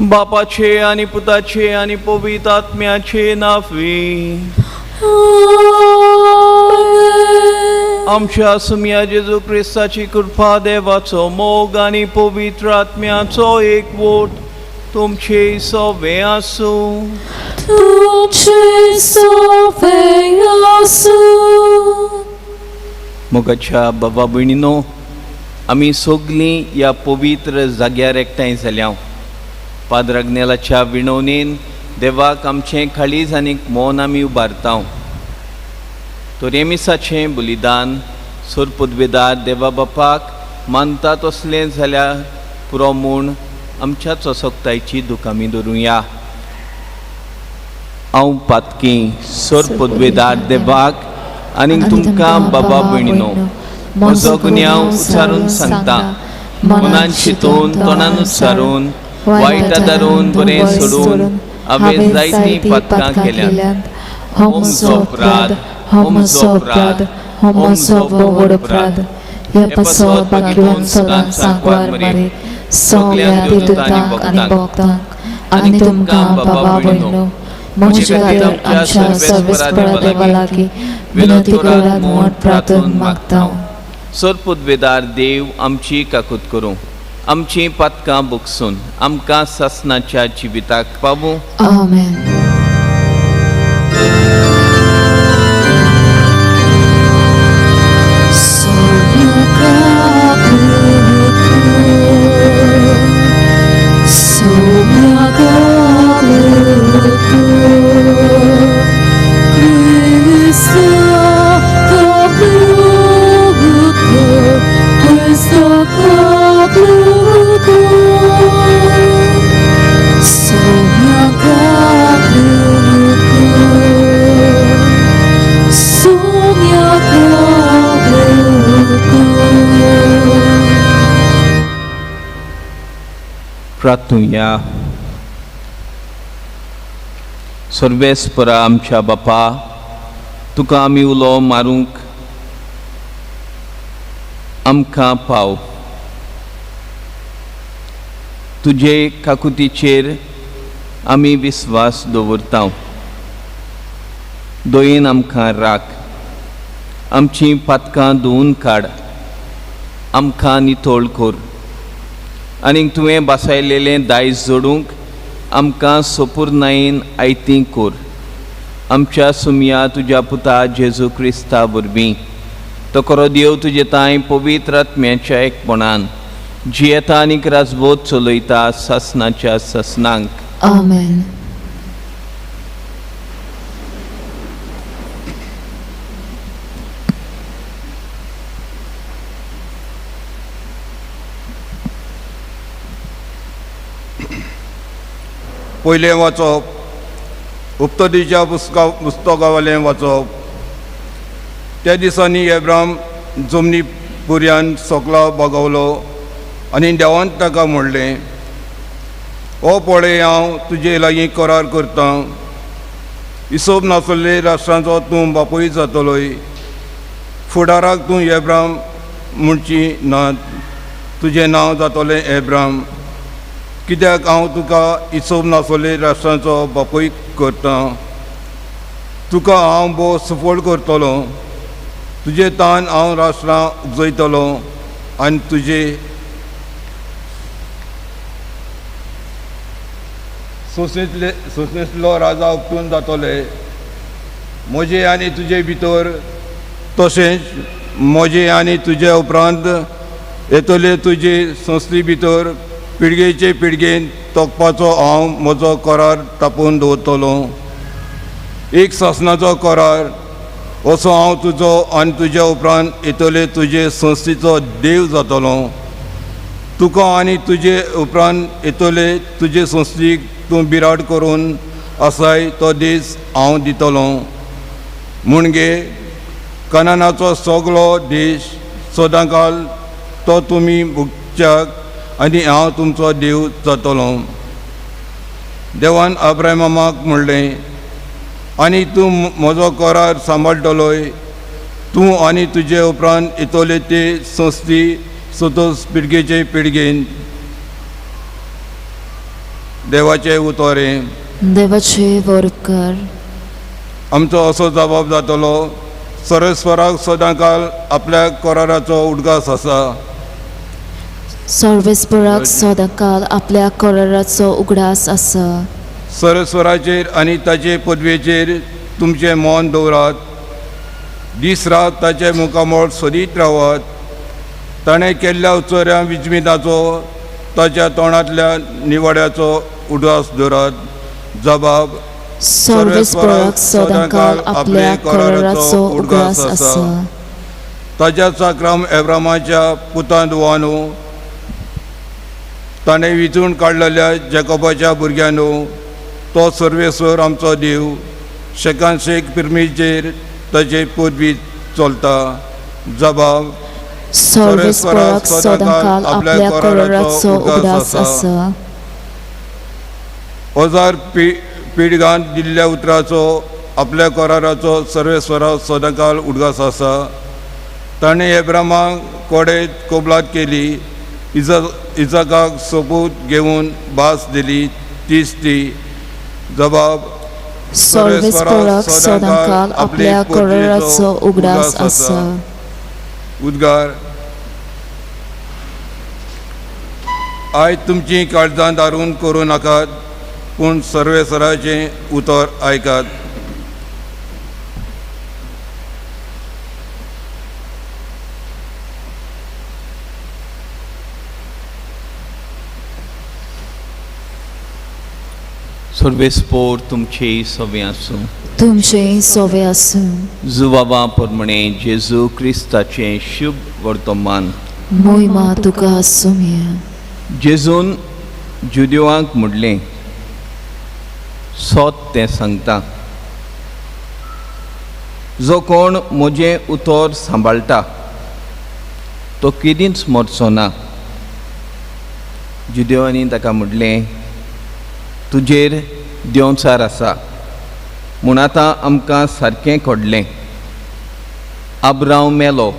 बापाचे आनी पुताचे आनी पवित्र आत्म्याचे नांवी। आमच्या सुम्या जेजू क्रिस्ताची कृपा, देवाचो मोग आनी पवित्र आत्म्याचो एकवट तुमचे सवे आसूं। तुमचे सवे आसूं। मोगाच्या बाबा भयणीनो, आमी सगलीं ह्या पवित्र जाग्यार एकठांय जाल्या। पाद्र आग्नेलाच्या विणवणेन देवाक आमचें काळीज आनीक मन आमी उबारता। तोरेमिसाचें बलिदान सोरपदवेदार देवा बापाक मानता तसलें जाल्यार पुरो म्हूण आमच्या चोसकतायची दूख आमी धरुया। हांव पातकी सोरपदवेदार देवाक आनीक तुमकां बाबा भयणीनो म्हजो गुन्यांव उच्चारून सांगता। मनान चिंतून, तोंडान उच्चारून, वायट धरून, बरें सोडून हांवें जायतीं पातकां केल्यांत। हो म्हजो अपराध, हो म्हजो अपराध, हो म्हजो व्हड अपराध। ह्या पासत भाग्यवान सदांच सांकवार मरे सगल्या देवदूतांक आनी भक्तांक आनी तुमकां बाबा भयणीनो म्हजे खातीर आमच्या सर्वेस्परा देवा लागीं विनंती करात म्हूण प्रार्थना मागता। सोरपदवेदार देव आमची काकूत करूं, आमची पातकां बुकसून आमकां सासणाच्या जिविताक पावूं। आमेन। प्रार्थुया। सर्वेस्परा आमच्या बापा, तुका आमी उलो मारूंक आमकां पाव। तुजे काकुतीचेर आमी विस्वास दवरता। दयेन आमकां राख, आमचीं पातकां धुवून काड, आमकां नितळ कर आनीक तुवें बासायलेलें दायज जोडूंक आमकां सोपूर्णायेन आयती कर। आमच्या सुमया तुज्या पुता जेजू क्रिस्ता वरवीं तो खरो देव तुजे तांय पवित्र आत्म्याच्या एकपणान जियेता आनीक राजबोध चलयता सासणाच्या सासणांक। आमेन। पयलें वाचप उपतदीच्या पुस्तकावलें वाचप। त्या दिसांनी एब्राम जमनी पुर्यान सोकला बागवलो आनी देवान ताका म्हणलें, ओ पळय हांव तुजे लागीं करार करतां, हिसोब नासले राष्ट्रांचो तूं बापूय जातलोय। फुडाराक तूं एब्राम म्हणची ना, तुजें नांव जातलें एब्राम, कित्याक हांव तुका हिसोब नासले राष्ट्रांचो बापूय करतां। तुका हांव भोव सफळ करतलो, तुजे तान हांव राष्ट्रां उपजयतलो आनी तुजे सोंसणेंतलो राजा उपटून जातले। म्हजे आनी तुजे भितर तशेंच म्हजे आनी तुजे उपरांत येतले तुजे संस्थे भितर पिळगेचे पिळगेन तोखपाचो हांव म्हजो करार तापोवन दवरतलो। एक सासणाचो करार असो हांव तुजो आनी तुज्या उपरांत येतले तुजे संस्थेचो देव जातलो। तुका आनी तुजे उपरांत येतले तुजे संस्थेक तूं बिराड करून आसाय तो दीस हांव दितलो। म्हणगे कनानाचो सगलो देश सदांकाल तो तुमी भुगच्याक आनी हांव तुमचो देव जातलो। देवान अब्राहमाक म्हणलें, आनी तूं म्हजो करार सांबाळटलोय, तूं आनी तुजे उपरांत येतले ते संस्थी सतोस पिळगेचे पिळगेन। देवाचें उतर हें। देवाचे वरपकार। आमचो असो जबाब जातलो, सर्वेस्पराक सदांकाल आपल्या कराराचो उडगास आसा। सर्वेस्पराक सदांकाल आपल्या कराराचो उगडास आसा। सर्वेस्पराचेर आनी ताचे पदवेचेर तुमचें मन दवरात, दीस रात ताचें मुखामळ सोदीत रावात। ताणें केल्ल्या उचऱ्या विजमिताचो ताच्या तोंडांतल्या निवाड्याचो उडास दवरात। जबाब सर्वेस्पराक सदांकाल आपल्या कराराचो उगडास आसा। ताच्या चाक्रम एब्रामाच्या पुतान दुवानू, ताणें विचून काडलेल्या जेकोबाच्या भुरग्यांनो, तो सर्वेस्वर आमचो देव शेकान शेक पिरमीचेर ताचे पदवी चलता। जबाब सर्वेस्पराक सदांकाल आपल्या कराराचो उगडास आसा। हजार पिळगान दिल्ल्या उतराचो आपल्या कराराचो सर्वेस्वरा सदांकाल उडगास आसा। ताणें एब्रामाक कोडे कबलात केली, इजाकाक सोपूत घेवन भास दिली तीच ती। जबाब सर्वेस्पराक सदांकाल आपल्या कराराचो उगडास आसा। उद्गार। आयज तुमची काळजां दारून करूं नाकात, पूण सर्वेस्वराचें उतर आयकात। सर्वेस्पोर तुमचे सवे आसूं। तुमचे सवे आसूं। जुवाबा प्रमाणे जेजू क्रिस्ताचें शुभ वर्तमान। मोहिमा तुका आसूं। जेजून जुदेवांक म्हणलें, सोत तें सांगता, जो कोण म्हजें उतर सांबाळटा तो केदींच मरचो ना। जुदेवांनी ताका म्हणलें, तुजेर देंवचार आसा म्हूण आतां आमकां सारकें कळ्ळें। आब्रांव मेलो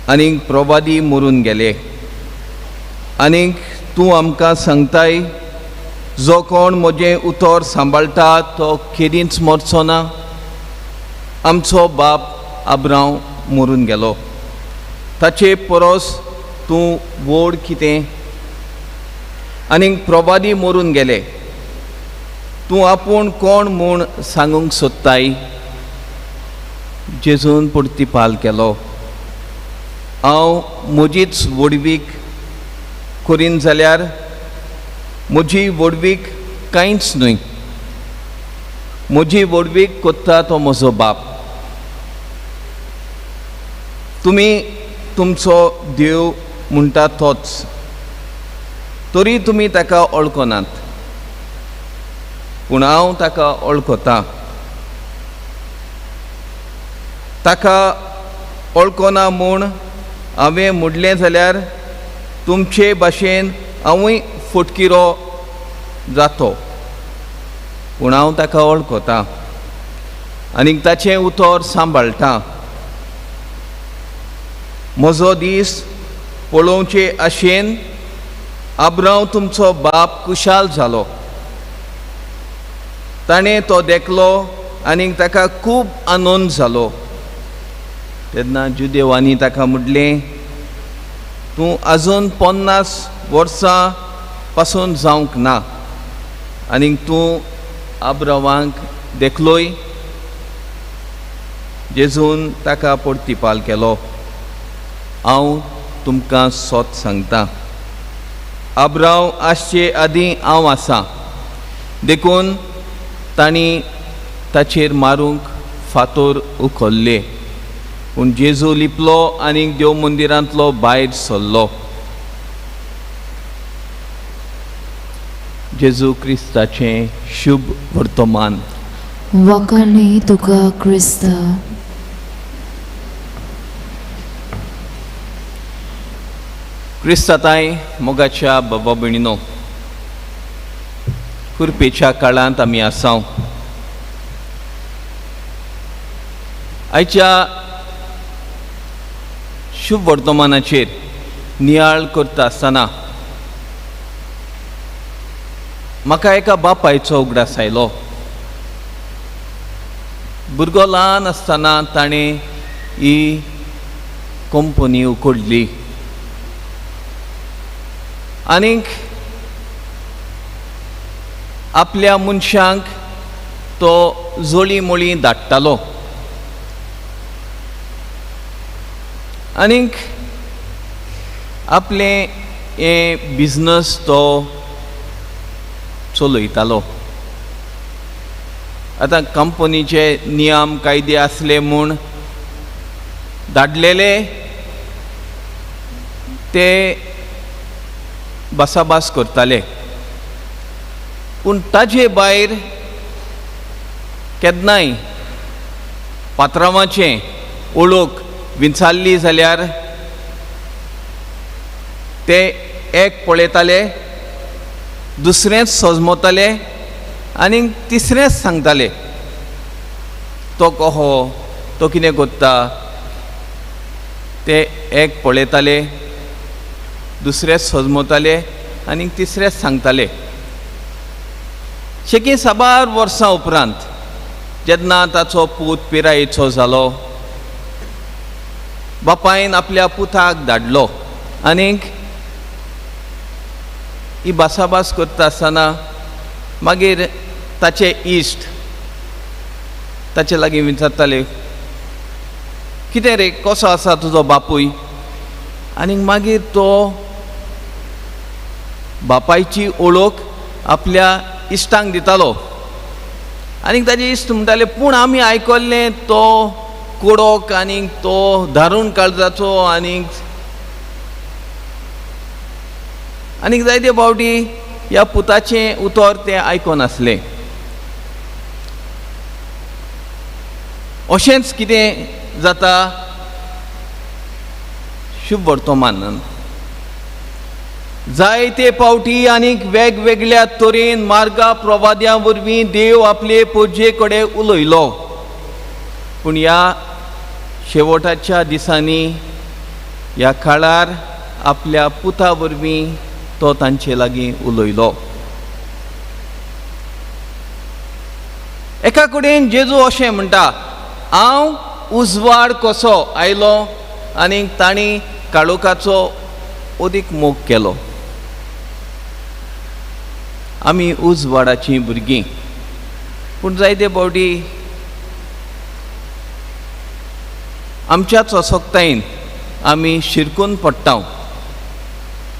आनीक प्रवादी मरून गेले, आनीक तूं आमकां सांगताय जो कोण म्हजें उतर सांबाळटा तो केदींच मरचो ना। आमचो बाप आब्रांव मरून गेलो, ताचे परस तूं व्हड कितें? आनीक प्रवादी मरून गेले, तूं आपूण कोण म्हूण सांगूंक सोदताय? जेजून प्रतिपाल केलो, हांव म्हजीच व्हडवीक करीन जाल्यार म्हजी व्हडवीक कांयच न्हय। म्हजी व्हडवीक कोत्ता तो म्हजो बाप। तुमी तुमचो देव म्हणटा तोच, तरी तुमी ताका वळखनात, पूण हांव ताका वळखता। ताका वळखना म्हूण हांवें म्हणलें जाल्यार तुमचे भाशेन हांवूय फटकिरो जातो, पूण हांव ताका वळखता आनी ताचें उतर सांबाळटा। म्हजो दीस पळोवचे आशेन आब्रांव तुमचो बाप कुशाल जालो। ताणें तो देखलो आनी ताका खूब आनंद जालो। तेन्ना जुदेवांनी ताका म्हणलें, तूं आजून 50 वर्सां पासून जावंक ना आनी तूं आब्रांवाक देखलोय? जेजून ताका प्रतिपाल केलो, हांव तुमकां सोत सांगता, आब्रांव आसचे आदीं हांव आसा। देखून तांणी ताचेर मारूंक फातोर उखल्ले, पूण जेजू लिपलो आनी देव मंदिरांतलो भायर सरलो। जेजू क्रिस्ताचें शुभ वर्तमान। वखाणी तुका क्रिस्ता। क्रिस्ताताय मोगाच्या बाबा भयणीनो, कुरपेच्या काळांत आमी आसाव। आयच्या शुभ वर्तमानाचेर नियाळ करता आसतना म्हाका एका बापायचो उगडास आयलो. भुरगो ल्हान आसतना ताणें ही कंपनी उखडली आनीक आपल्या मनशांक तो जोळी मोळी धाडटालो आनीक आपलें हें बिजनस तो चलयतालो. आतां कंपनीचे नियम कायदे आसले म्हूण धाडलेले ते भासाभास करताले, पूण ताजे भायर केन्नाय पात्रांवाचें ओळख विचारली जाल्यार ते एक पळयताले, दुसरेंच सजमताले आनी तिसरेंच सांगताले तो कहो तो कितें करता. ते एक पळयताले, दुसरेंच सजमताले आनी तिसरेंच सांगताले. शेकी साबार वर्सां उपरांत जेन्ना ताचो पूत पिरायेचो जालो, बापायन आपल्या पुताक धाडलो आनीक ही भासाभास करता आसतना मागीर ताचे इश्ट ताचे लागीं विचारताले, कितें रे कसो आसा तुजो बापूय? आनी मागीर तो बापायची ओळख आपल्या इश्टांक दितालो आनी ताजे इश्ट म्हणटाले, पूण आमी आयकल्लें तो कोडोक आनी तो दारुण काळजाचो आनीक आनीक जायते फावटी ह्या पुताचें उतर तें आयकोन आसलें. अशेंच कितें जाता शुभ वर्तमानान. जायते फावटी आनीक वेगवेगळ्या तरेन मार्गा प्रवाद्या वरवीं देव आपले पुजे कडेन उलयलो, पूण ह्या शेवटाच्या दिसांनी ह्या काळार आपल्या पुता वरवीं तो तांचे लागीं उलयलो. एका कडेन जेजू अशें म्हणटा, हांव उजवाड कसो आयलो आनी तांणी काळोखाचो अदीक मोग केलो. आमी उजवाडाचीं भुरगीं, पूण जायते फावटी आमच्याच असक्तायेन आमी शिरकून पडटा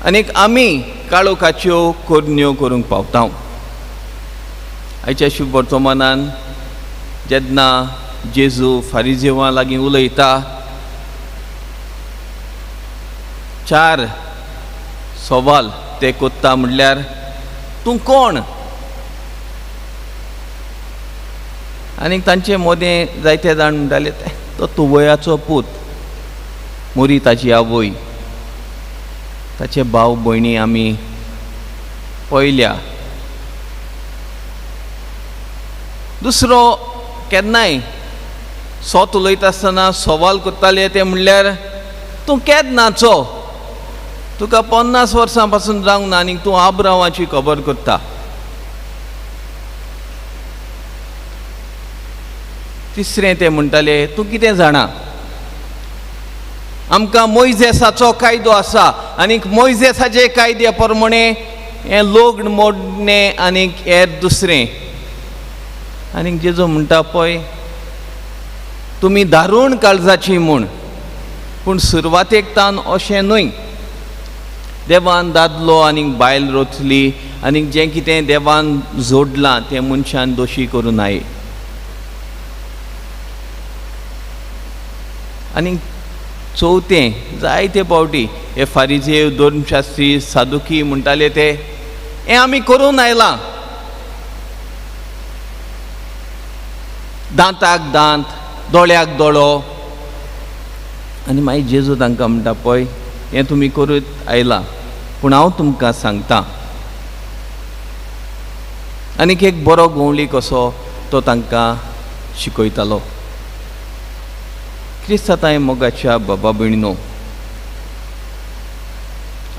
आनीक आमी काळोखाच्यो करण्यो करूंक पावता. आयच्या शुभ वर्तमानान जेन्ना जेजू फारिजेवां लागीं उलयता, चार सवाल ते कोत्ता म्हणल्यार तूं कोण? आनी तांचे मदें जायते जाण म्हणटाले तो तुवयाचो पूत, मोरी ताची आवय, ताचे भाव भयणी आमी पळयल्या. दुसरो केन्नाय सोत उलयता आसतना सवाल करताले ते म्हणल्यार तूं केन्नाचो, तुका 50 वर्सां पासून जावंक ना आनी तूं आब्रांवाची खबर करता. तिसरें ते म्हणटाले तूं कितें जाणा, आमकां मोयजेसाचो कायदो आसा आनीक मोयजेसाचे कायद्या प्रमाणे हें लग्न मोडणें आनीक हेर दुसरें. आनीक जेजू म्हणटा पळय तुमी दारुण काळजाची म्हूण, पूण सुरवातेक तान अशें न्हय. देवान दादलो आनीक बायल रचली आनीक जें कितें देवान जोडलां तें मनशान दोशी करूं नये. आनी चवथें जायते फावटी हे फारिजेव धर्मशास्त्री सादुकी म्हणटाले ते हें आमी करून आयलां, दांताक दांत दोळ्याक दोळो. आनी मागीर जेजू तांकां म्हणटा पळय हें तुमी करीत आयलां, पूण हांव तुमकां सांगता. आनीक एक बरो गवळी कसो तो तांकां शिकयतालो. क्रिस्तांव मोगाच्या बाबा भयणीनो,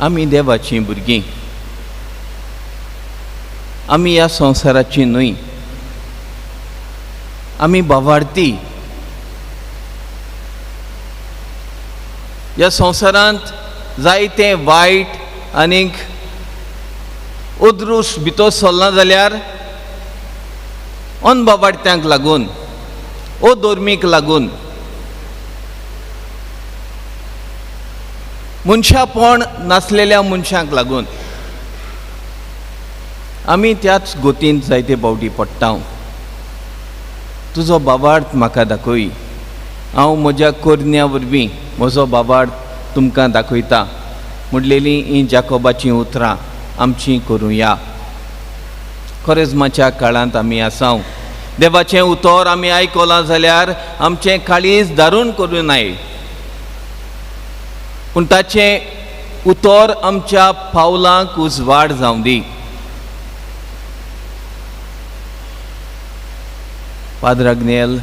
आमी देवाचीं भुरगीं. आमी ह्या संवसाराची न्हय, आमी भावार्थी। ह्या संवसारांत जायते वायट आनीक अदृश्ट भितर सरलां जाल्यार अनबाबाडत्यांक लागून, अधर्मीक लागून, मनशापण नासलेल्या मनशांक लागून आमी त्याच गोतींत जायते फावटी पडटा। तुजो बाबार्थ म्हाका दाखय, हांव म्हज्या करण्या वरवीं म्हजो बाबार्थ तुमकां दाखयता म्हणलेलीं हीं जाकोबाचीं उतरां आमचीं करुया। खरेजमाच्या काळांत आमी आसाव, देवाचें उतर आमी आयकलां जाल्यार आमचें काळीज दारून करूं नाय, पूण ताचें उतर आमच्या पावलांक उजवाड जावं दी। पाद्र आग्नेल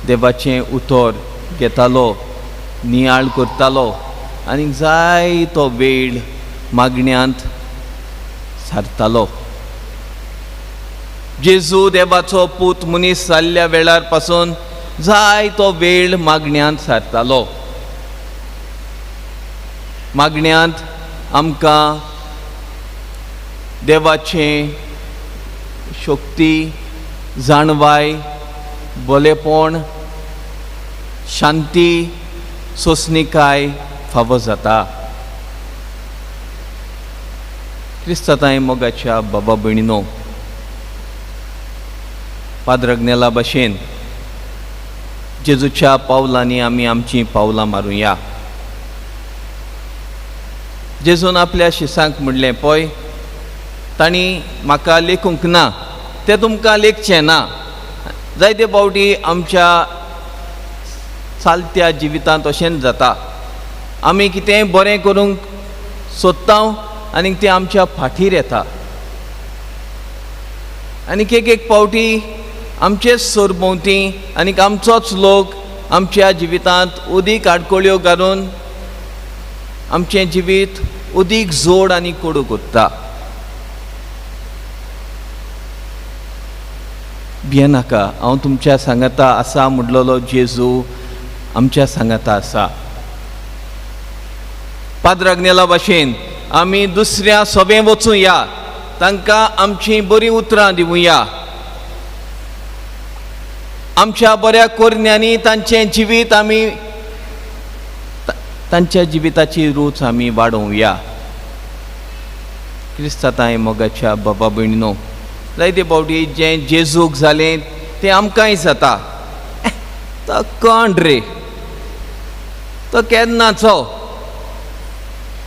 देवाचें उतर घेतालो, नियाळ करतालो आनी जाय तो वेळ मागण्यांत सारतालो। जेजू देवाचो पूत मनीस जाल्ल्या वेळार पासून जाय तो वेळ मागण्यांत सारतालो। मागण्यांत आमकां देवाचें शक्ती, जाणवाय, बलेपण, शांती, सोंसणीकाय फावो जाता। क्रिस्तांव मोगाच्या बाबा भयणीनो, पाद्र आग्नेला भशेन जेजूच्या पावलांनी आमी आमचीं पावलां मारुया। जेजून आपल्या शिसांक म्हणलें, पळय तांणी म्हाका लेखूंक ना, तें तुमकां लेखचें ना। जायते फावटी आमच्या चालत्या जिवितांत अशेंच जाता, आमी कितेंय बरें करूंक सोदता आनी तें आमच्या फाटीर येता आनी एक एक फावटी आमचेच सरभोंवती आनी आमचोच लोक आमच्या जिवितांत उदीक आडखळ्यो घालून आमचें जिवीत उदीक जोड आनी कोडू करता। भियेनाका, हांव तुमच्या सांगाता आसा म्हणलेलो जेजू आमच्या सांगाता आसा। पाद्र आग्नेला भशेन आमी दुसऱ्या सभें वचुया, तांकां आमचीं बरीं उतरां दिवया, आमच्या बऱ्या करण्यांनी तांचें जिवीत आमी तांच्या जिविताची रूच आमी वाडोवया। क्रिस्तांव मोगाच्या बाबा भयणीनो, जायते फावटी जें जेजूक जालें तें आमकांय जाता। तो कोण रे, तो केन्नाचो,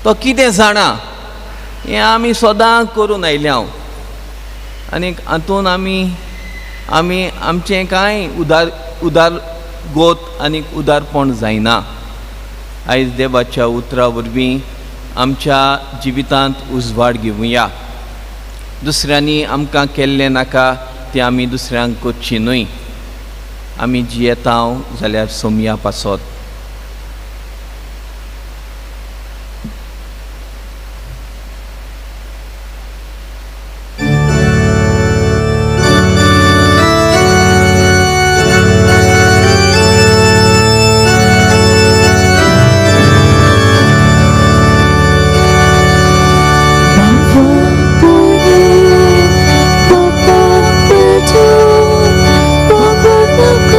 तो कितें जाणा, हें आमी सदां करून आयल्या आनी हातून आमी आमी आमचें कांय उदार उदार गोत आनी उदारपण जायना। आयज देवाच्या उतरा वरवीं आमच्या जिवितांत उजवाड घेवया। दुसऱ्यांनी आमकां केल्लें नाका तें आमी दुसऱ्यांक करचें न्हय। आमी जियेता जाल्यार सोमया पासत। Papa,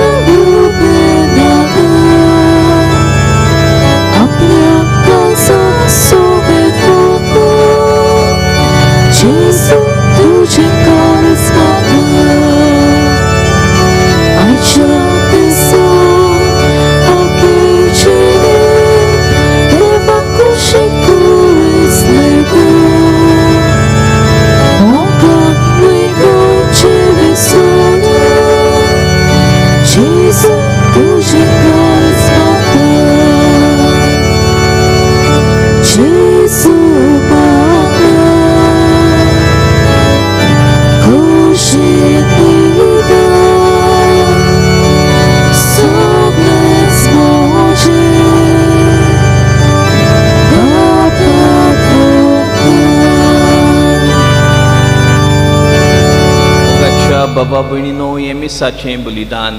बाबा भयणीनो, हें मिसाचें बलिदान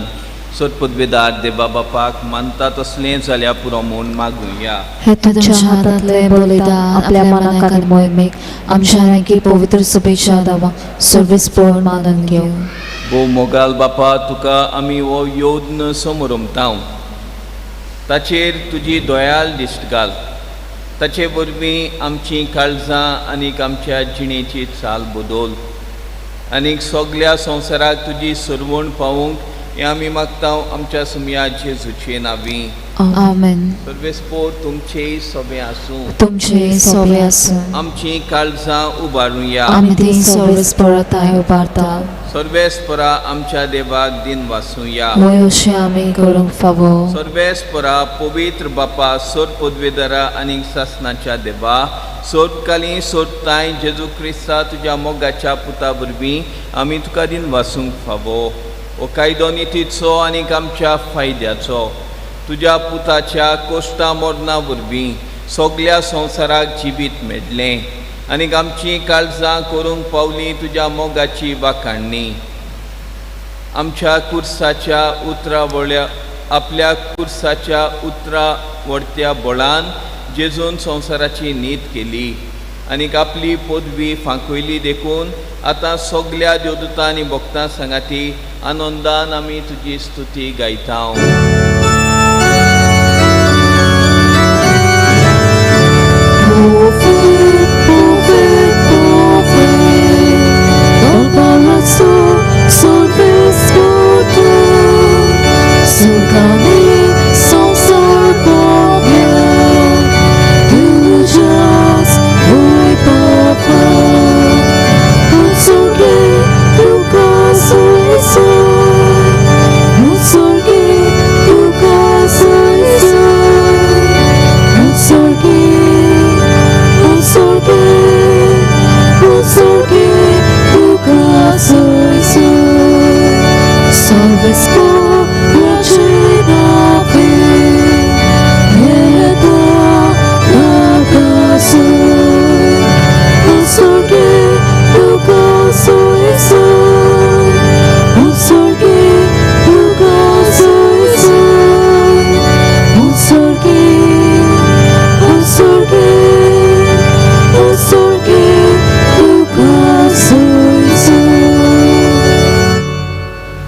सोदपदवेदार देवा बापाक मानता तसलें जाल्यार पुरो म्हूण मागुया. हे तुमच्या हातांतले बलिदान आपल्या मनाक आनी मोहिमेक आमच्या आनी पवित्र सभेच्या दावा सर्वीस पळोवन मानून घेवं. भोव मोगाल बापा, तुका आमी हो योद्न समोरमताव, ताचेर तुजी दयाल दिश्ट घाल. ताचे वरवीं आमचीं काळजां आनीक आमच्या जिणेची चाल बदल आनीक सगल्या संवसाराक तुजी सरवण पावूंक हें आमी मागता आमच्या सुमया जेजूचे नांवी. आमेन. सर्वेस्पोर तुमचेय सोबें आसूं. तुमचे सोबे आसूं. आमचीं काळजां उबारुया. आमी ती सर्वीस परताय उबारता. सर्वेस्परा आमच्या देवाक दिन वासुया. वय अशें आमी करूंक फावो. सर्वेस्परा पवित्र बापा, सोर पदवेदारा आनी सासनाच्या देवा, सोदकाली सोदताय जेजू क्रिस्ता तुज्या मोगाच्या पुता वरवीं आमी तुका दिन वासूंक फावो. हो कायदो नितीचो आनीक आमच्या फायद्याचो. तुज्या पुताच्या कोश्टा मरणा वरवीं सगल्या संवसाराक जिवीत मेळ्ळें आनीक आमचीं काळजां करूंक पावलीं तुज्या मोगाची वाखाणणी. आमच्या कुर्साच्या उतरा वळ्या आपल्या कुर्साच्या उतरा वडत्या बळान जेजून संवसाराची नीत केली आनीक आपली पदवी फांकयली. देखून आतां सगल्या देवदूतां आनी भक्तां सांगाती आनंदान आमी तुजी स्तुती गायता.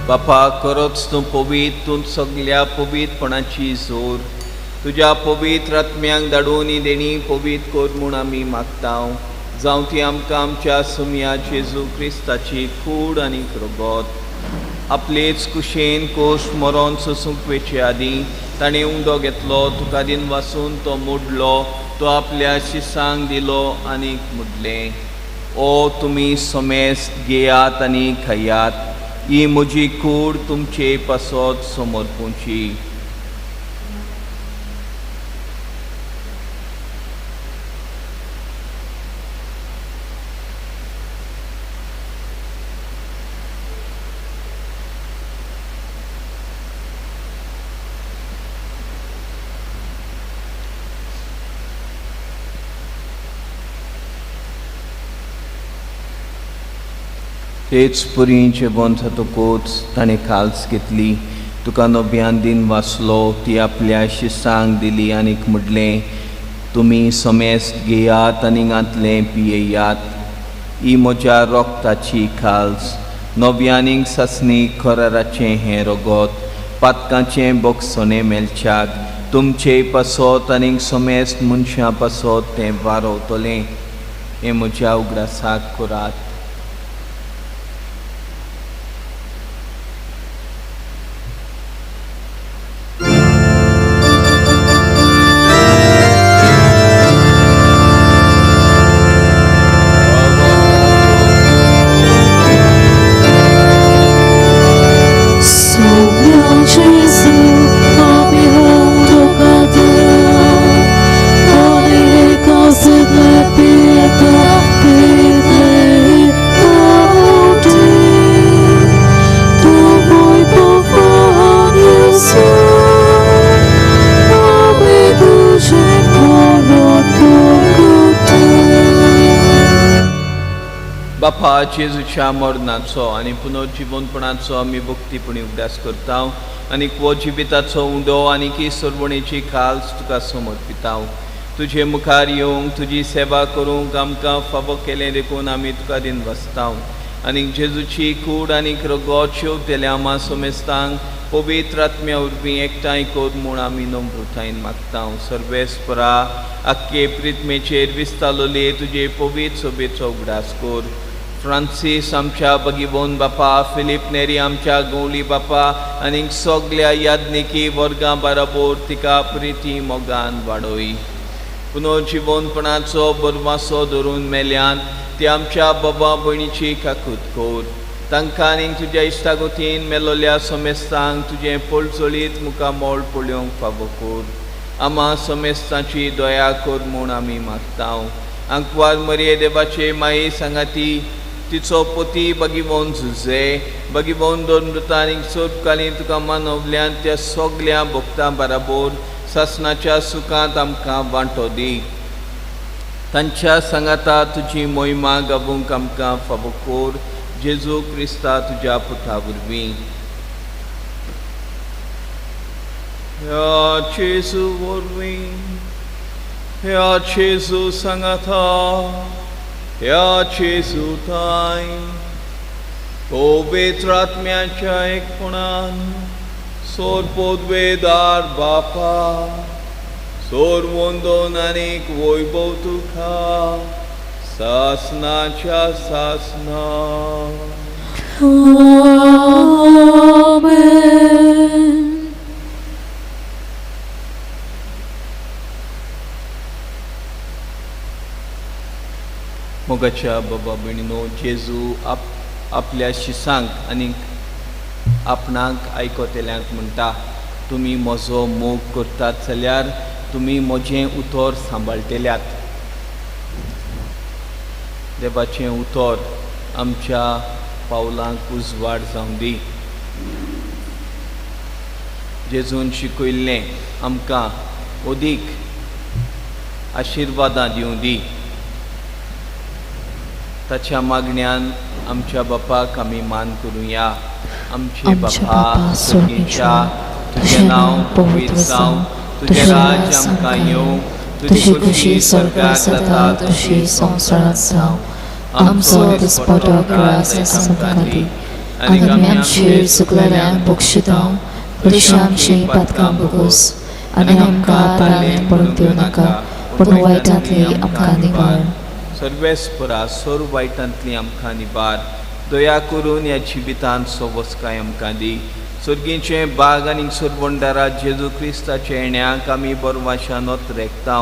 बापा, खरोच तूं पवित्र, तूं सगल्या पवित्रपणाची जोर. तुज्या पवित्र आत्म्यांक धाडून ही देणी पवित्र कर म्हूण आमी मागता. जावं ती आमकां आमच्या सुमया जेजू क्रिस्ताची कूड आनी रगत. आपलेच कुशेन कोश मरोन सोसूंक वेचे आदीं ताणें उंडो घेतलो, तुका दिन वासून तो मोडलो, तो आपल्या शिसांक दिलो आनीक मुडलें, ओ तुमी समेस्त घेयात आनी खायात, ही म्हजी कूड तुमचे पासत समर्पूची. तेच पुरी जेवण जातकूच ताणें काल्स घेतली, तुका नव्यान दिन वाचलो, ती आपल्या शिसांक दिली आनीक म्हणलें, तुमी समेस्त घेयात आनी घातलें पियेयात, ही म्हज्या रोगताची खाल्स, नव्यानीक सासणी कराराचें हें रगत, पातकांचें बोगसणें मेळच्याक तुमचे पासत आनीक समेस्त मनशां पासत तें वारवतलें. हें म्हज्या उगडासाक करात. Pieta, बापा, जेजूच्या मरणाचो आनी पुनर्जिवनपणाचो आमी भक्तीपणी उगडास करता आनी वो जिविताचो उंडो आनी की सरवणेची खाल्स तुका समर्पिता. तुजे मुखार येवंक तुजी सेवा करूंक आमकां फावो केलें देखून आमी तुका दिन वसता आनी जेजूची कूड आनी रगत शेवतेल्या आमा समेस्तांक पवित्र आत्म्या वरवीं एकठांय कर म्हूण आमी नम्रतायेन मागता. सर्वेस्परा, आख्खे प्रितमेचेर विस्तालोले तुजे पवित्र सोबेचो उगडास कर. फ्रांसीस आमच्या बगीबोन बापा, फिलीप नेरी आमच्या गवळी बापा आनी सगल्या याज्ञिकी वर्गां बाराबोर तिका प्रिती मोगान वाडोय. पुनर्जिवनपणाचो बरवासो धरून मेल्यान ती आमच्या बाबा भयणीची काकूत कर. तांकां आनी तुज्या इश्टागोतीन मेलोल्या समेस्तांक तुजें पळचळीत मुखामळ पळोवंक फावो कर. आमा समेस्तांची दया कर म्हूण आमी मागता. आंकवार मरये देवाचे माये सांगाती तिचो पती बगीबोन झुजे बगीबोन दोन मृतां आनी सोदकालीन तुका मानवल्यान त्या सगल्या भक्तां बराबर सासणाच्या सुखांत आमकां वांटो दी. तांच्या सांगाता तुजी मोहिमा गावूंक आमकां फावो कर. जेजू क्रिस्ता तुज्या पुता वरवीं. ह्या जेजू वरवीं, ह्या जेजू सांगाता, ह्या जेजू ताय पवित्र आत्म्याच्या एकपणान सोर पोदवेदार बापा, सोर वंदोन आनीक वैभव तुका सासनाच्या सासना. आमेन. मोगाच्या बाबा भयणीनो, जेजू आपल्या शिसांक आनी आपणाक आयकतल्यांक म्हणटा, तुमी म्हजो मोग करतात जाल्यार तुमी म्हजें उतर सांबाळटल्यात. देवाचें उतर आमच्या पावलांक उजवाड जावं दी. जेजून शिकयल्लें आमकां अदीक आशिर्वादां दिवं दी. ताच्या मागण्यान आमच्या बापाक आमी मान करुया. आमचे बापा स्वर्गीच्या, तुजें नांव पवित्र जावं, तुजें राज्य आमकां येवं, तुजी खुशी स्वर्गार जाता तशी संवसारांत जावं. आमचो दिसपटो ग्रास आमकां दी आनी आमी आमचे चुकलेल्यांक बक्षिता तशी आमची पातकां भोगोस आनी आमकां ताळें पडूंक दिवं नाका, पूण वायटांतली आमकां निवार. सर्वेस्परा, सर्व वायटांतली आमकां निवार. दया करून ह्या जिवितांत सोबसकाय आमकां दी. सर्गीचें बाग आनी सरबंडारा जेजू क्रिस्ताच्या येण्याक आमी बरवाशान रेखता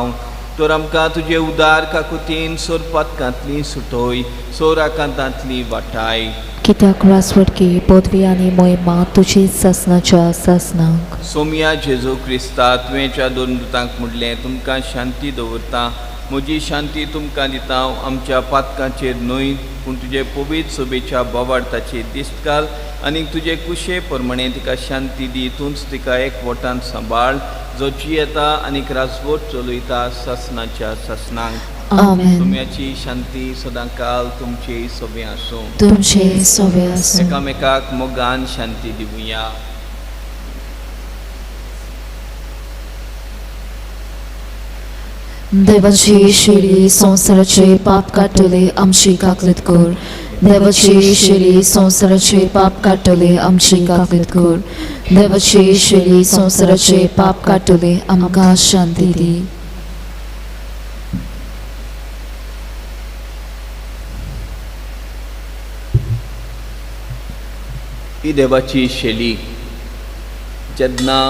तर आमकां तुजे उदार काकुतीन सोरपातकांतली सुटोय, सोराकांतांतली वाटाय. कित्याक रासवटकी पदवी आनी मोहिमा तुजी सासनाच्या सासनाक. सोमया जेजू क्रिस्ता, तुवेंच्या दोन दुतांक म्हणलें, तुमकां शांती दवरता, म्हजी शांती तुमकां दिता. आमच्या पातकांचेर न्हय पूण तुजे पवित्र सोबेच्या बोवाळताचेर दिश्ट घाल आनी तुजे कुशे प्रमाणे तिका शांती दी. तूंच तिका एकवटान सांबाळ, जो जियेता आनी राजवट चलयता सासनाच्या सासनाक. आमेन. तुमची शांती सदांकाल तुमचे सोबे आसूं. तुमचे सोबे आसूं. एकामेकाक मोगान शांती दिवया. देवाची शिरी संवसाराचे पाप काडटले आमची काकलीत कर. देवाची शिरी संवसाराचे पाप काडटले आमची काकलीत कर. देवाची शिरी संवसाराचे पाप काडटले आमकां शांती दी. ही देवाची शैली. जेन्ना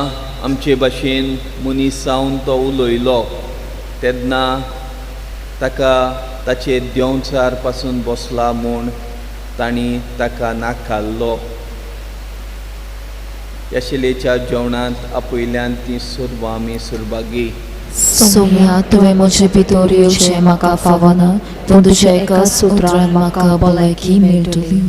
आमचे भाशेन मनीस जावन तो उलयलो तेन्ना ताका ताचे देंवचार पासून बसला म्हूण तांणी ताका नाकाल्लो. ह्या शिलेच्या जेवणांत आपयल्यान ती सर्व आमी सुरभागी. सोम्या, तुवें म्हजे भितर येवचें म्हाका फावना, पूण तुज्या एका सुत्रान म्हाका भलायकी मेळटली.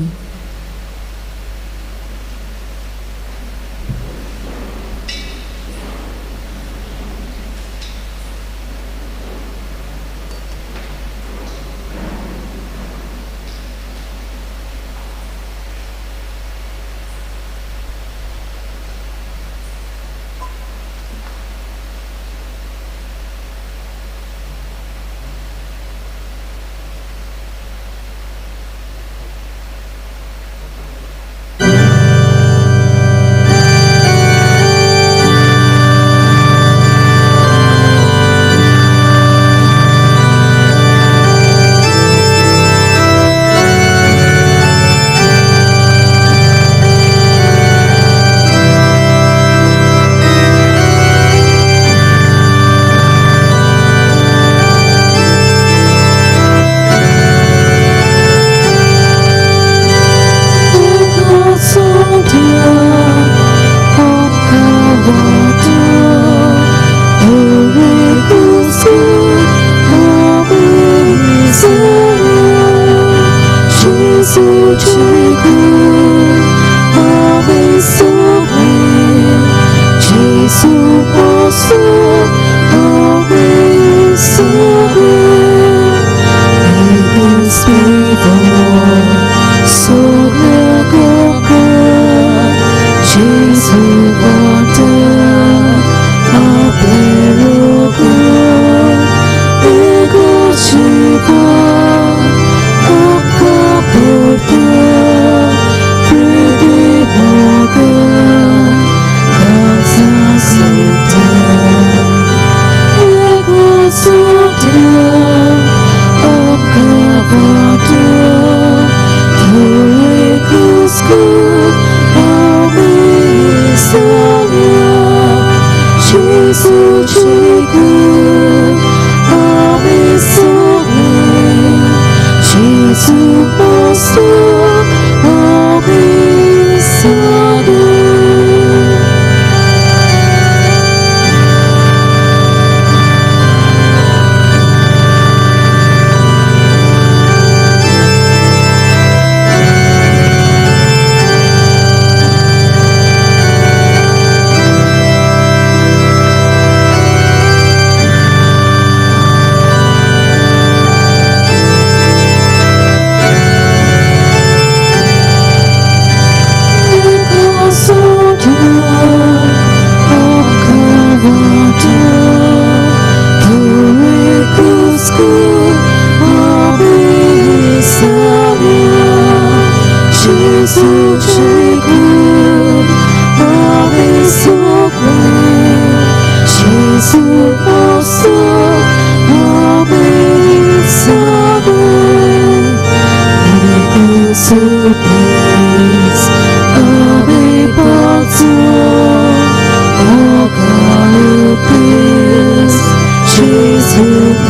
Jesus,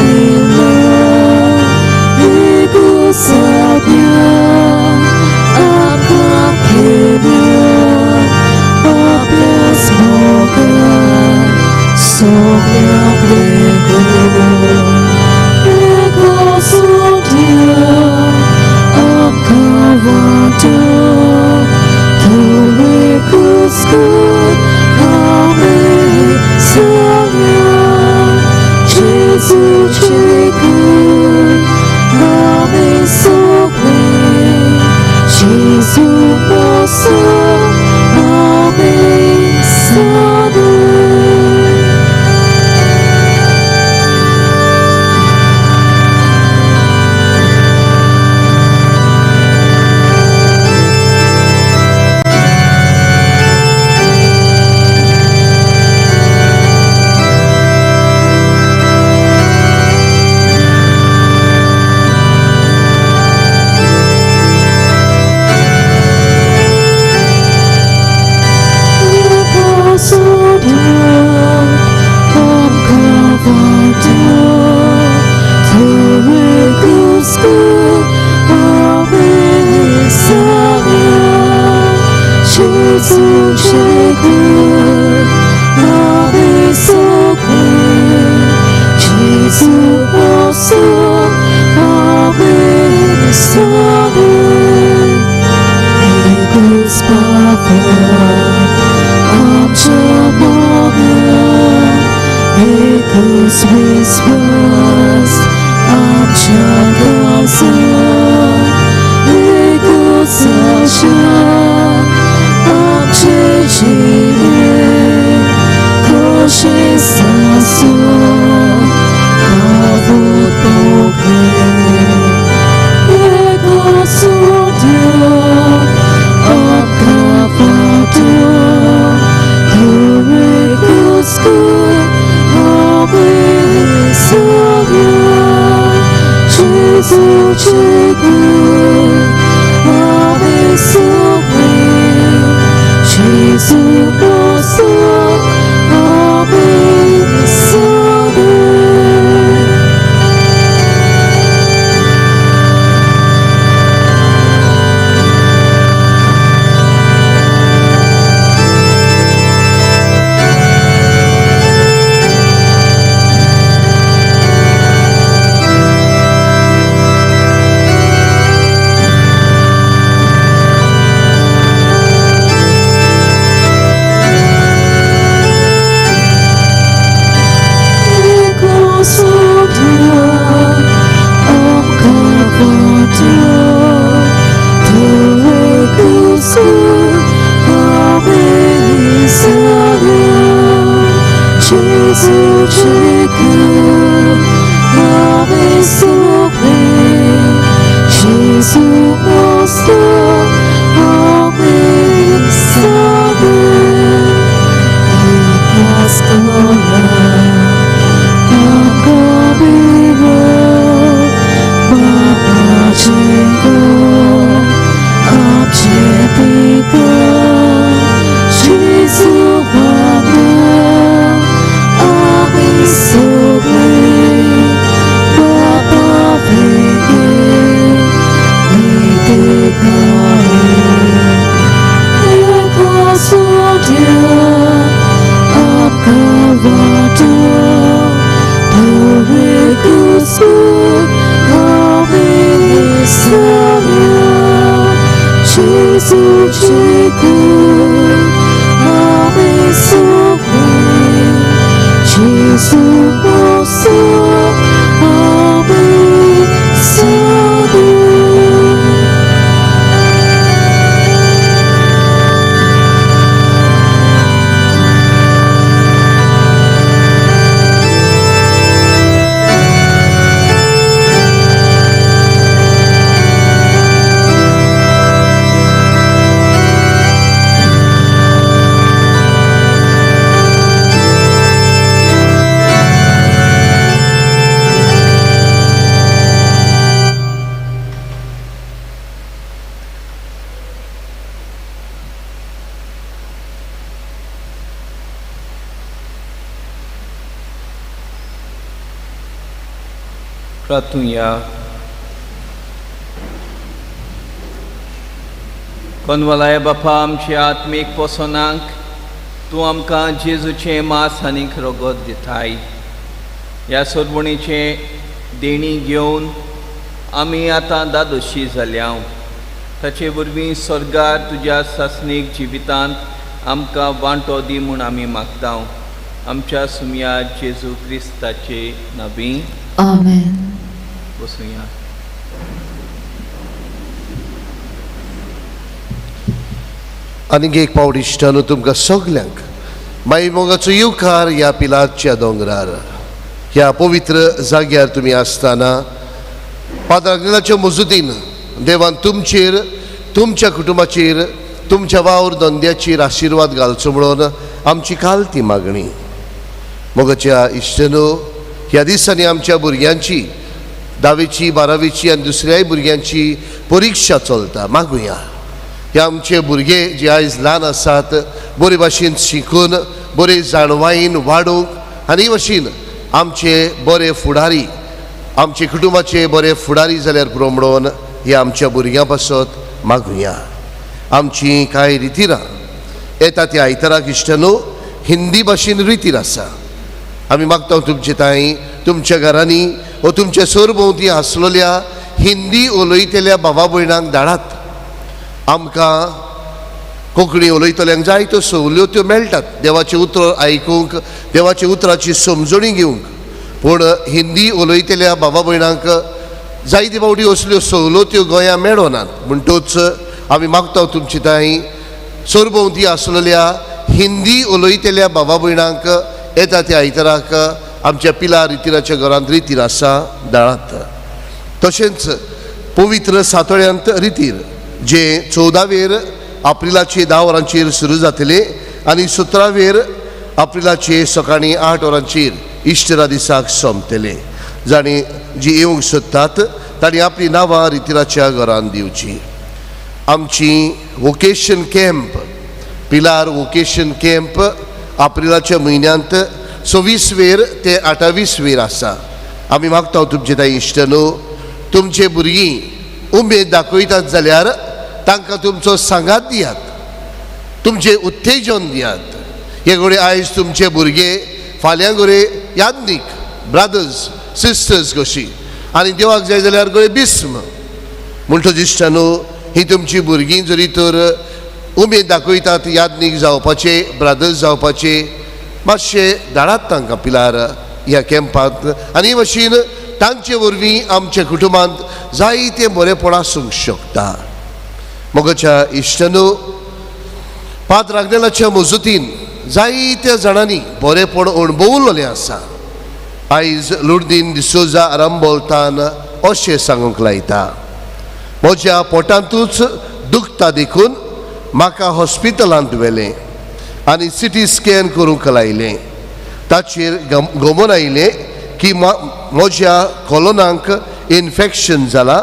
प्रार्थुया. कोनवलाय बापा, आमच्या आत्मीक पोसणाक तूं आमकां जेजूचें मास आनीक रगत दिताय. ह्या सोदवणीचें देणी घेवन आमी आतां दादोशी जाल्या. ताचे वरवीं स्वर्गार तुज्या सासणीक जिवितांत आमकां वांटो दी म्हूण आमी मागता. आमच्या सुमया जेजू क्रिस्ताचे नावी. आमेन. बसुया. आनीक एक पावट इश्टानो तुमकां सगल्यांक माई मोगाचो येवकार ह्या पिलारच्या दोंगरार, ह्या पवित्र जाग्यार तुमी आसतना पाद्र आग्नेलाच्या मजुदीन देवान तुमचेर, तुमच्या कुटुंबाचेर, तुमच्या वावर धंद्याचेर आशिर्वाद घालचो म्हणून आमची काल ती मागणी. मोगाच्या इश्टानो, ह्या दिसांनी आमच्या भुरग्यांची धावेची, बारावेची आनी दुसऱ्याय भुरग्यांची परिक्षा चलता. मागुया हे आमचे भुरगे जे आयज ल्हान आसात बरे भाशेन शिकून बरे जाणवायेन वाडोवंक आनी भाशेन आमचे बरे फुडारी, आमचे कुटुंबाचे बरे फुडारी जाल्यार पुरो म्हणून हे आमच्या भुरग्यां पासत मागुया. आमची कांय रितीरां येता त्या आयताराक इश्टानो हिंदी भाशेन रितीर आसा. आमी मागता तुमचे ताई तुमच्या घरांनी वो तुमच्या सरभोंवती आसलेल्या हिंदी उलयतल्या बाबा भयणांक धाडात. आमकां कोंकणी उलयतल्यांक जायत्यो सवलत्यो मेळटात देवाचें उतर आयकूंक, देवाच्या उतराची समजणी घेवंक, पूण हिंदी उलयतल्या बाबा भयणांक जायते फावटी असल्यो सवलत्यो गोंया मेळनात. म्हणटूच आमी मागता तुमचे ताई सरभोंवती आसलेल्या हिंदी उलयतल्या बाबा भयणांक येता त्या आयताराक आमच्या पिला रितिराच्या घरांत रितीर आसा, धाडात. तशेंच पवित्र सातोळ्यांत रितीर जे 14वेर एप्रिलाचे 10 वरांचेर सुरू जातले आनी 17वेर एप्रिलाचे सकाळीं 8 वरांचेर इश्टरा दिसाक सोंपतले. जाणी जी येवंक सोदतात तांणी आपली नांवां रितिराच्या घरान दिवची. आमची vocation camp, Pilar vocation camp एप्रिलाच्या म्हयन्यांत 26वेर ते 28वेर आसा. आमी मागता तुमचे ताई इश्टनो, तुमचे भुरगीं उमेद दाखयतात जाल्यार तांकां तुमचो सांगात दियात, तुमचें उत्तेजन दियात. हे घडये आयज तुमचे भुरगे फाल्यां घडये यादनीक ब्रादर्स सिस्टर्स कशी आनी देवाक जाय जाल्यार घडये बिस्म. म्हणटच इश्टानो, ही तुमची भुरगीं जरी तर उमेद दाखयतात यादनीक जावपाचे, ब्रादर्स जावपाचे, मातशें धाडात तांकां पिलार ह्या कॅम्पांत आनी हे भाशेन तांचे वरवीं आमच्या कुटुंबांत जायतें बरेंपण आसूंक शकता. मोगाच्या इश्टानो, पाद्र आग्नेलाच्या मजतीन जायत्या जाणांनी बरेंपण अणभवलेलें आसा. आयज लुर्दीन डिसोजा आरंबोलतान अशें सांगूंक लायता, म्हज्या पोटांतूच दुखता देखून म्हाका हॉस्पिटलांत व्हेलें आनी सिटी स्कॅन करूंक लायलें. ताचेर गमन आयलें की म्हज्या कोलोनाक इन्फेक्शन जालां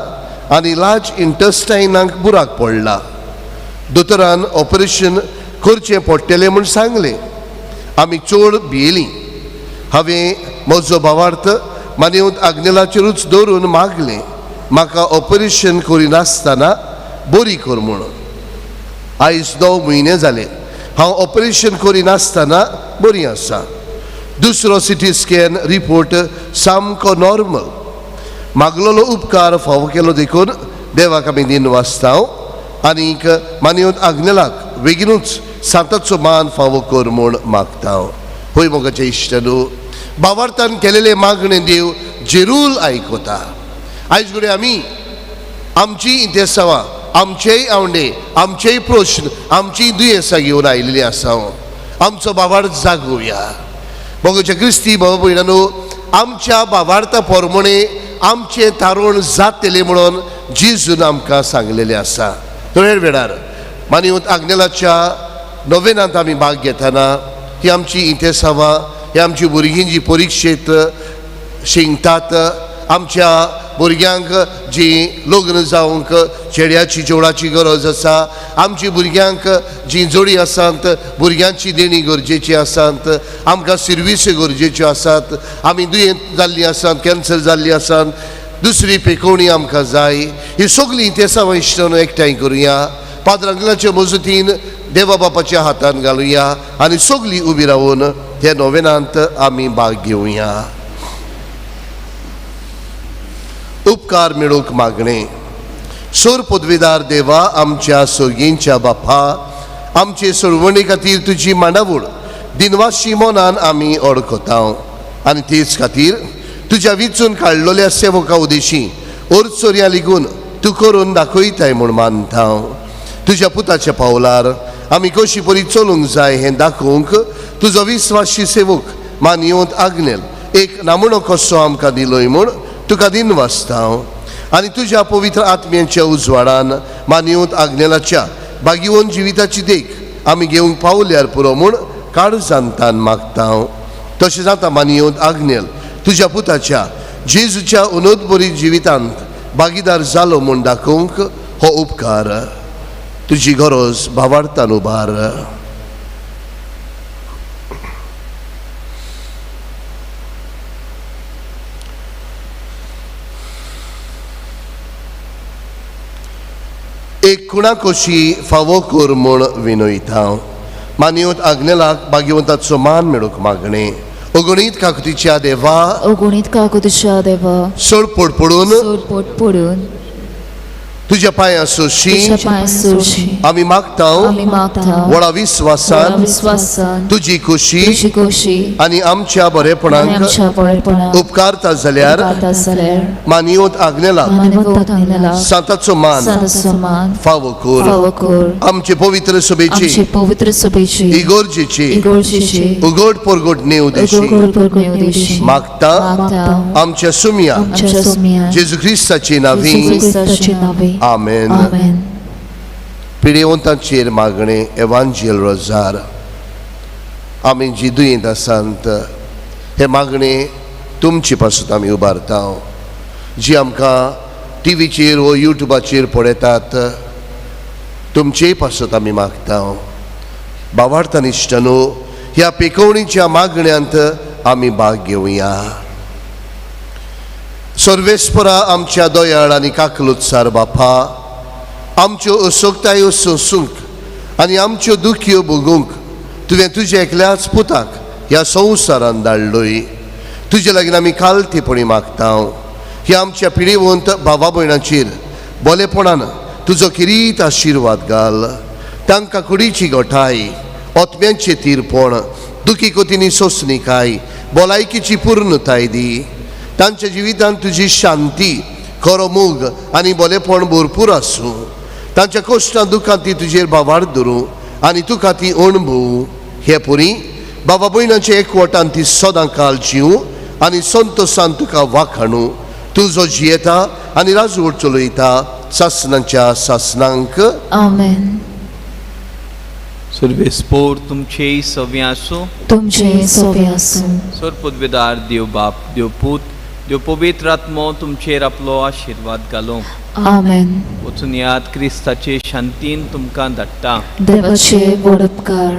आनी लार्ज इंटस्टायनाक बुराक पडला. दोतोरान ऑपरेशन करचें पडटलें म्हूण सांगलें. आमी चड भियेलीं. हांवें म्हजो भावार्थ मानेवत आग्नेलाचेरूच दवरून मागलें, म्हाका ऑपरेशन करिनासतना बरी कर म्हूण. आयज 9 म्हयने जाले हांव ऑपरेशन करिनासतना बरी आसा. दुसरो सिटी स्कॅन रिपोर्ट सामको नॉर्मल. मागलेलो उपकार फावो केलो देखून देवाक आमी दिन वाचता आनीक मानेवत आग्नेलाक बेगीनूच सांताचो मान फावो कर म्हूण मागता. होय मोगाचे इश्टानो, भावार्थान केलेले मागणे देव जेरूल आयकता. आयज घडये आमी आमची इंतेसांवां, आमचेय आवंडे, आमचेय प्रश्न, आमची दुयेंसां घेवन आयिल्लीं आसा. आमचो भावार्थ जागोवया. मोगाच्या क्रिस्ती भाव भयणानो, आमच्या भावार्था पोरमणे आमचें तारण जातलें म्हणून जेजून आमकां सांगलेलें आसा. थोड्या वेळार मानेवत आग्नेलाच्या नोवेनांत आमी भाग घेतना ही आमची इंतेसांवां, ही आमची भुरगीं जी परिक्षेत शिंकतात, आमच्या भुरग्यांक जी लग्न जावंक चेड्याची जेवणाची गरज आसा, आमची भुरग्यांक जी जोडी आसात भुरग्यांची देणी गरजेची आसात, आमकां सिर्वीस गरजेच्यो आसात, आमी दुयेंत जाल्लीं आसात, कॅन्सर जाल्ली आसात, दुसरी पेकोवणी आमकां जाय. ही सगळीं तेसांव इश्टांनो एकठांय करुया, पाद्रांगलाचे मजतीन देवा बापाच्या हातान घालुया आनी सगळीं उबी रावन हे नोवेनांत आमी भाग घेवया. उपकार मेळूंक मागणें. सोर पदवीदार देवा, आमच्या सोर्गींच्या बापा, आमचे सोडवणे खातीर तुजी मांडावळ दिनवाशी मनान आमी अडकता आनी तेच खातीर तुज्या विचून काडलेल्या सेवका उदेशी ओरचोरया लिगून तूं करून दाखयताय म्हूण मानता. तुज्या पुताच्या पावलार आमी कशी परी चलूंक जाय हें दाखोवंक तुजो विस्वाशी सेवक मानयेवंत आग्नेल एक नामणो कसो आमकां दिलोय म्हूण तुका दिनवासता. आनी तुज्या पवित्र आत्म्यांच्या उजवाडान मानयेवंत आग्नेलाच्या बागीवन जिविताची देख आमी घेवंक पावल्यार पुरो म्हूण काळजांतान मागता. तशें जाता मानयेवंत आग्नेल तुज्या पुताच्या जेजूच्या उनोदबरी जिवितांत भागीदार जालो म्हूण दाखोवंक हो उपकार तुजी गरज भावार्थान उबार. एक खुणा कशी फावो कर म्हूण विनयता. मानयेवंत आग्नेलाक भाग्यवंताचो मान मेळूंक मागणें. अगणीत काकुतीच्या देवा, अगणीत काकुतीच्या देवा, सोडपोड पडून सोडपोड पडून तुज्या पांयां सोशी आमी मागता, व्हडा विस्वासान तुजी खुशी आनी आमच्या बरेपणाक उपकारता जाल्यार मानयेवंत आग्नेलाक सांताचो मान फावो कर. आमचे पवित्र सभेची इगोर्जेची उगड परगट नेव देशी मागता आमच्या सुम्या जेजू क्रिस्ताचे नांवी. आमेन. पिडेवंतांचेर मागणें. एवांजेल रोजार. आमी जी दुयेंत आसात हे मागणें तुमचे पासून आमी उबारता. जी आमकां टिवीचेर वो युट्यूबाचेर पळयतात तुमचे पासून आमी मागता. बावार्थान इश्टानो, ह्या पेकोवणीच्या मागण्यांत आमी भाग घेवया. सर्वेस्परा आमच्या दयाळ आनी काकलुत्सार बापा, आमच्यो असोकतायो सोंसूंक आनी आमच्यो दुखयो भोगूंक तुवें तुज्या एकल्याच पुताक ह्या संवसारान धाडलोय. तुजे लागीं आमी कालतेपणी मागता. ह्या आमच्या पिडेवंत भावा भयणाचेर बोलेपणान तुजो किरीत आशिर्वाद घाल. तांकां कुडीची गोठाय, ओतम्यांचें तीरपण, दुखी कोतींनी सोंसणीकाय, भलायकीची पूर्णताय दी. तांच्या जिवितांत तुजी शांती, खरो मोग आनी बोलेपण भरपूर आसूं. तांच्या कश्टां दुखांत ती तुजेर भावार्थ धरूं आनी तुका ती अणभव. हे पुरी बाबा भयणाचे एकवटान ती सदां काल जीव आनी संतोशान तुका वाखाणू. तुजो जियेता आनी राजवट चलयता सासनांच्या सासनांक. आमेन. सर्वेस्पोर तुमचेय सव्या आसूं, तुमचेय सव्या आसूं. सर पदवेदार देव बाप, देव पूत, देव पवित्र आत्मो तुमचेर आपलो आशिर्वाद घालूं. आमेन. वचून याद क्रिस्ताचे शांतीन तुमकां धाडटा. देवाचे व्हड उपकार.